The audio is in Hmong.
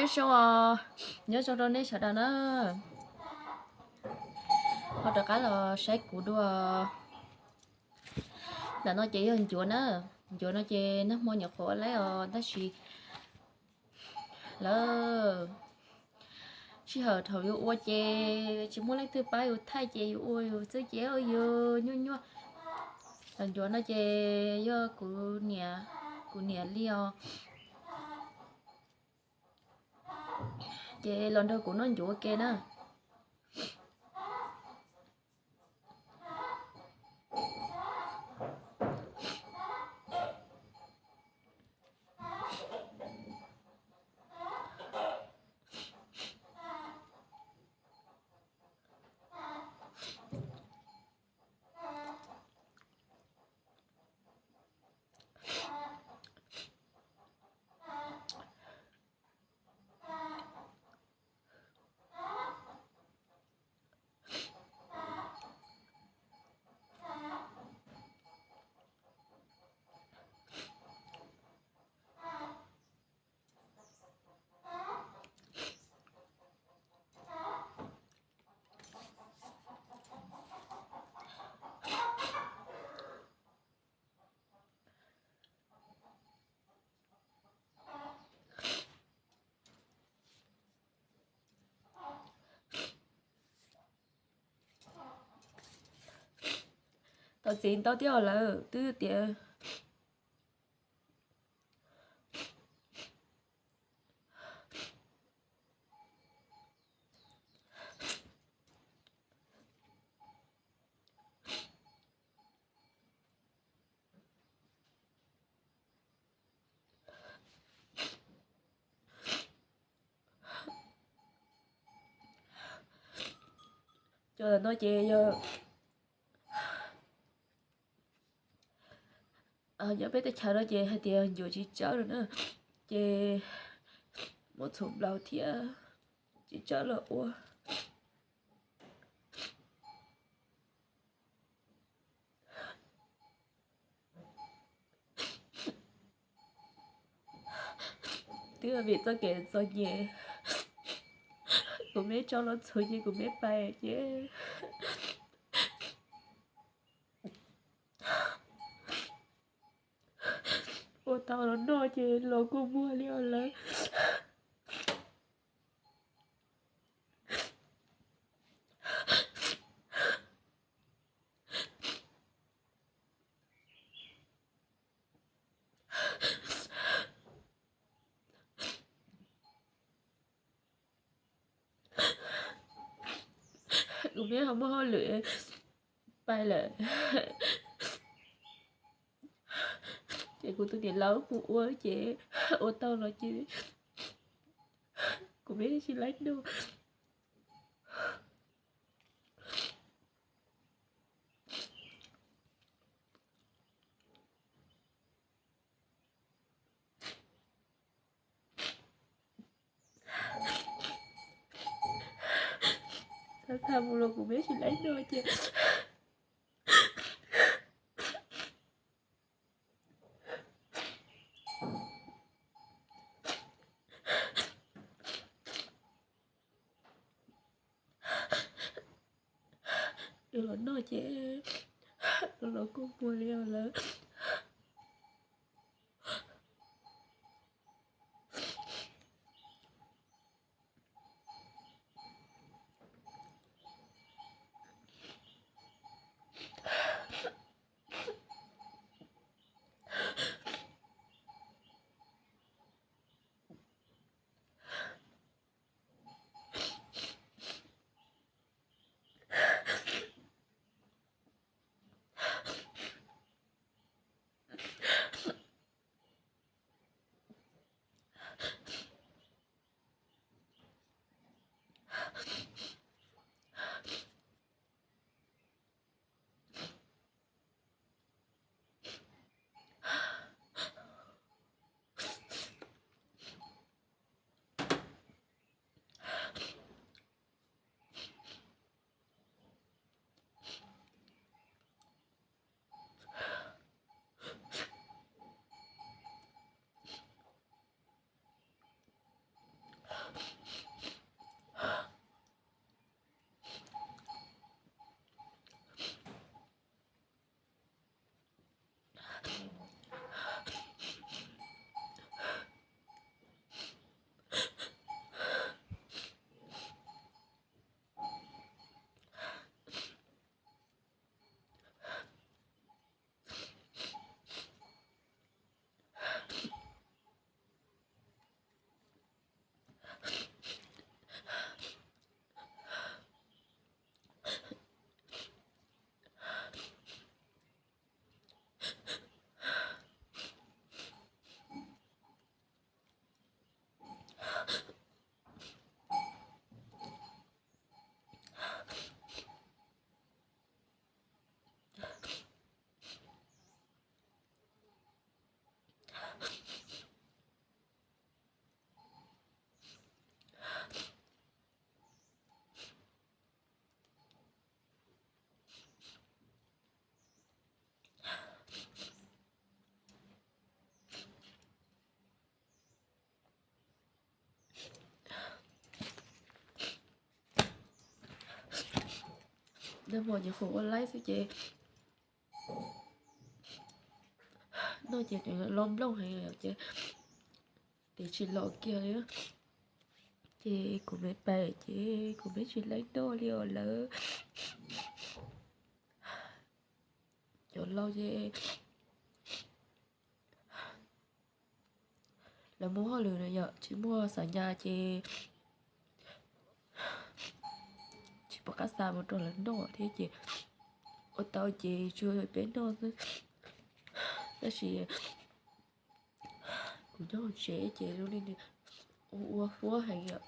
Nyob zoo os, nyob zoo rau nej sawv daws na. Ho rov qab los saib kuv dua. Ntawm no ces yog ncuav na. Ncuav no ces nag hmo nyuam qhuav ua laib os, tab sis lawm sij hawm thaum yus ua ces tsis muaj leej twg pab yus thaij ces yus ua yus xwb ces yus nyuaj nyuaj. Los ncuav no ces yog kuv niam, kuv niam li os. Ces los nrog kuv noj ncuav ua ke na. Tau txiv ntau thiab os lawm twb tias. Cov no ces yog nyob peb teb chaws no ces hais tias ncuav txiv tsawb no na, ces muab txhuv nplaum thiab txiv tsawb los ua. Twb vim txoj kev txom nyem, kuv me tso los txhuv ces kuv me pais ces ua tau los noj ces los kua muag li os lawm. Kuv me ho muaj hauj lwm pais lawm, ces kuv tus niam laus mus ua ces ua tau los ces kuv me tsis laib noj. Txhaj txhaj mus los kuv me tsis laib noj ces Yuav los noj ces los los kua muag li os lawm. Nag hmo nyuam qhuav ua laib xwb ces noj ces los nplooj heev ces tes tsis los kiag li. Ces kuv me pais ces kuv me tsis laib noj li os lawv. Cov laus ces lawv muaj hauj lwm na yom, tsis muaj xa nyas ces tsis pom qab xa mus rau lawv noj thiab ces ua tau ces tsuas yog peb noj xwb. Tab sis kuv nyob hauv tsev ces zoo li nws ua ua huab heev yom.